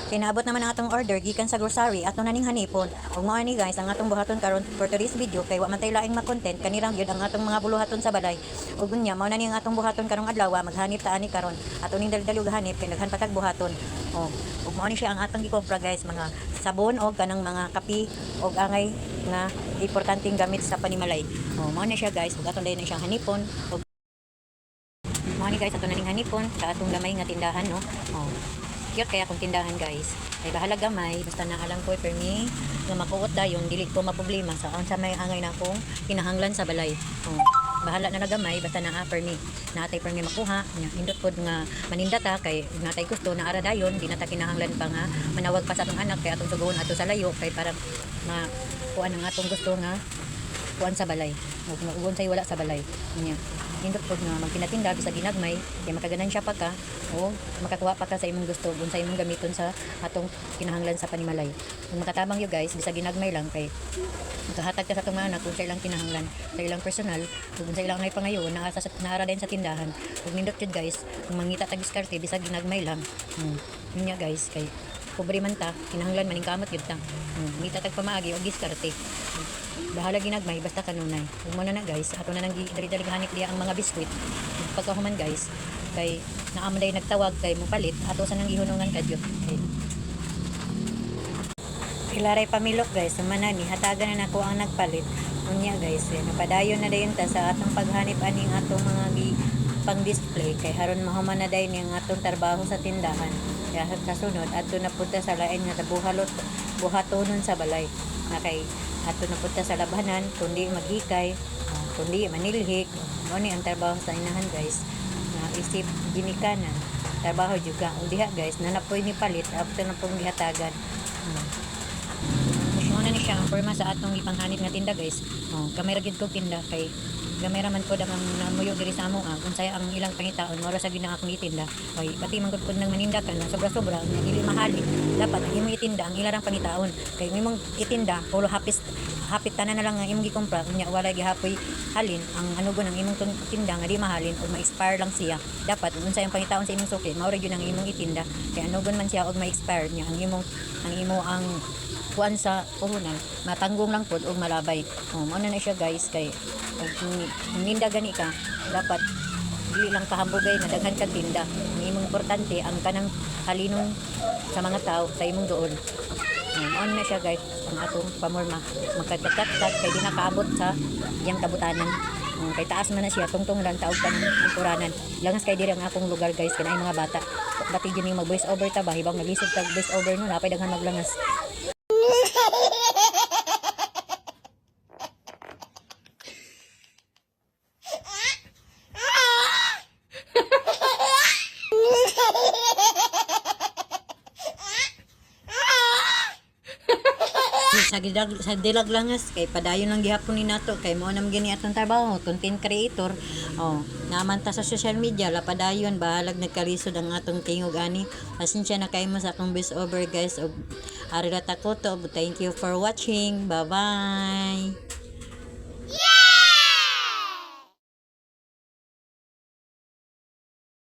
Kay naabot naman ang atong order gikan sa grocery, ato na ning hanipon. Ug mao ni, guys, ang atong buhaton karon for today's video kay wa man tay laing ma-content, kanirang gyud ang atong mga buluhaton sa balay. Ug unya, mao na ni ang atong buhaton karong adlaw, maghanip ta ani karon. Ato ning dali-dali og hanip kay daghan pa tag buhaton. Oh, ug mao ni siya ang atong gikompra, guys, mga sabon og kanang mga kape og angay nga importanteng gamit sa panimalay. Oh, mao na siya, guys, ug aton dayon na siyang hanipon. Ug mao ni, guys, ato na ning hanipon sa atong gamay nga tindahan, no. Oh. Cute kaya akong tindahan, guys. Ay bahala gamay basta na alam ko permi nga makuot dayon, dili ko maproblema sa unsa may angay na akong kinahanglan sa balay. Oh. Bahala na gamay basta naa permi. Naatay permi makuha, nya nindot pod nga maninda ta kay natay gusto na ara dayon, di na ta kinahanglan pa nga manawag pa sa atong anak kay atong suguon ato sa layo kay para ma kuan ang atong gusto nga kuan sa balay. Ug ugon say wala sa balay. Nya. Nindot pod nga magpinatinda bisag ginagmay kay makaganansya pa ka o makakuha pa ka sa imong gusto ug sa imong gamiton sa atong kinahanglan sa panimalay. Kung makatabang you, guys, bisag ginagmay lang kay makahatag ka sa atong mga anak kung sa ilang kinahanglan, sa ilang personal, ug sa ilang ay pangayo naa sa naara din sa tindahan. Ug nindot jud, guys, kung mangita tag diskarte bisag ginagmay lang. Unya, guys, kay pobre man ta, kinahanglan maningkamot gyud ta. Ngita tag pamaagi og diskarte. Bahala ginagmay basta kanunay. Ug mo na na, guys, ato na nang dali-dali hanip diya ang mga biskwit. Ug pagkahuman, guys, kay naa man day nagtawag kay mopalit, ato sa nang gihunungan kadyot. Kay Ilaray pamilok, guys, sumana ni hatagan na nako ang nagpalit. Unya, guys, eh, napadayon na dayon ta sa atong paghanip aning atong mga gi pang display kay haron mahuman na dayon ang atong trabaho sa tindahan. Kaya kasunod adto na punta sa lain nga buhalot buhatonon sa balay. Na kay adto na punta sa labhanan kundi maghikay, kundi manilhik. Mao ni ang trabaho sa inahan, guys. Na isip ginikanan trabaho juga. Ug diha, guys, na napoy ni palit after na pong gihatagan. Mao na ni siya ang forma sa atong ipanghanip nga tinda, guys. Oh, gamay ra gyud kog tinda kay gamay ra man pod ang namuyo diri sa amo ah, kung saya ang ilang pangitaon mao ra sa gyud ang akong itinda. Oy, pati man gud pod nang maninda ka na sobra-sobra nga dili mahalin. Dapat ang imong itinda ang ilarang pangitaon. Kay imong itinda puro hapis hapit tanan na lang ang imong gikompra, unya wala gihapoy halin ang ano ang imong tinda nga di mahalin o ma-expire lang siya. Dapat kung unsay ang pangitaon sa imong suki, mao ra gyud ang imong itinda kay anugon man siya og ma-expire niya ang imo ang kuan sa puhunan matanggong lang pod og malabay. Oh, mao na na siya, guys, kay og ninda gani ka dapat dili lang pahambugay na daghan kag tinda. Ang imong importante ang kanang halinon sa mga tao sa imong duol. Oh, mao na siya, guys, ang atong pamorma magkatatat kay di nakaabot sa iyang kabutanan. Oh, kay taas man na siya, tungtong lang taog kanang lingkuranan. Langas kay diri ang akong lugar, guys, kanay mga bata bati gyud ning mag voice over ta ba, hibang naglisod tag voice over, no, napay daghan maglangas. Sa gidag sa dilag langas kay padayon lang gihapon ni nato kay mao nam gini atong trabaho, content creator. Oh, naman ta sa social media la padayon, bahalag nagkalisod ang atong tingog ani. Pasensya na kay mo sa akong voice over, guys, og ari ra ta ko to. Thank you for watching. Bye bye.